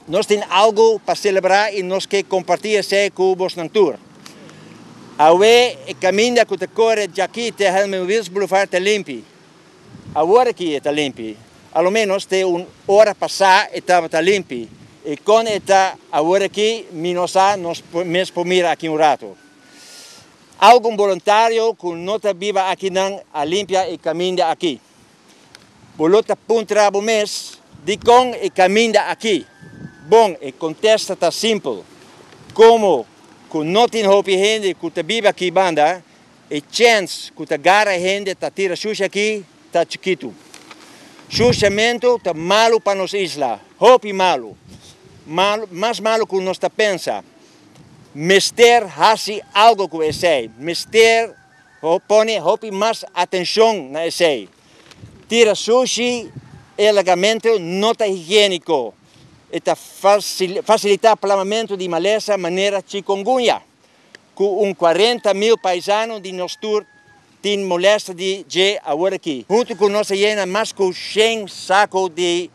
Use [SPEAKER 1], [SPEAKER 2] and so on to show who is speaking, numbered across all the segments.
[SPEAKER 1] Nos tin algu pa selebrá i nos ke kompartí esei ku bosnan tur. Awe e kaminda ku ta kore djaki te Helmin Wiels Boulevard ta limpi. Awor aki e ta limpi. A lo ménos te un ora pasá e tabata limpi. I kon e ta awor aki mi no sa, nos mes por mira aki un ratu. Algun boluntario ku no ta biba akinan a limpia e kaminda aki. Bo lo ta puntra bo mes, Dikon e kaminda aki? Bon, e kontesta ta simpel. Komo ku no tin hopi hende ku ta biba aki banda, e chèns ku ta gara hende ta tira shushi aki ta chikitu. Shushamentu ta malu pa nos isla, hopi malu. Malu, mas malu ku nos ta pensa. Mester hasi algu ku esei. Mester pone hopi mas atenshon na esei. Tira sushi ilegalmente no ta higiéniko. E ta fasilitá plamamentu di malesa manera chikungunya, ku un 40.000 paisano di nos tur tin molèster di dje aworakí. Huntu ku nos a yena mas ku shen sako di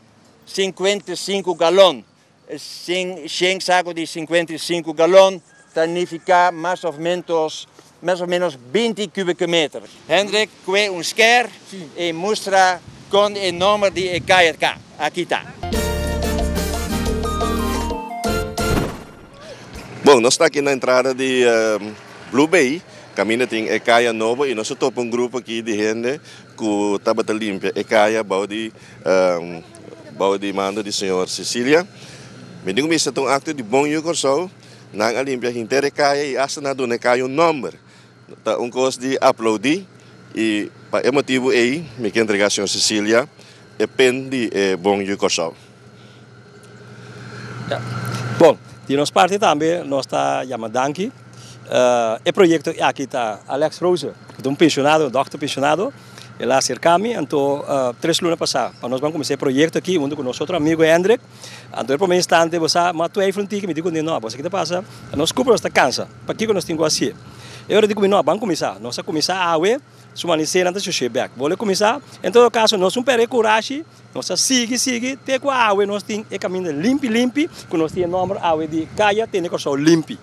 [SPEAKER 1] 55 galon. 100 sako di 55 galon ta nifiká mas òf ménos mas o ménos 20 kubike meter. Hendrik kue un skèr i mustra kon e nòmber di e kaya ta. Aki ta.
[SPEAKER 2] Bon, nos ta aki na entrada di Blue Bay, kaminda tin e kaya nobo i nos a topa un grupo aki di hende ku tabata limpia e kaya bou di Bou di mando di señor Cecilia, mi tin ku mester ta un akto di bon yu Kòrsou. Nan a limpia henter e kaya i asta nan a duna e kaya un nòmber. Ta un kos di aploudí i pa e motibu ei mi ke entregá señor Cecilia e pen di e bon yu Kòrsou.
[SPEAKER 3] Bon, di nos parti tambe nos ta yama danki. E proyekto aki ta Alex Rose, ku ta un penshonado, un dòkter penshonado. El a aserká mi, anto tres luna pasá, pa nos ban kuminsá e proyekto aki huntu ku nos otro amigu Hendrik. Anto e promé instante bo sa, mi a twijfel un tiki, mi di ku no, bo sa ki ta pasa? Nos kupa nos ta kansa, pakiko nos tin ku hasié? E ora di ku mi no, ban kuminsá. Nos a kuminsá awe, su manisé nan ta shushe bèk. Bolbe kuminsá, en todo kaso nos un pèrdè e kurashi, nos a sigui sigui te ku awe nos tin e kaminda limpi limpi, ku nos tin e nòmber awe di Kaya Tene Kòrsou Limpi.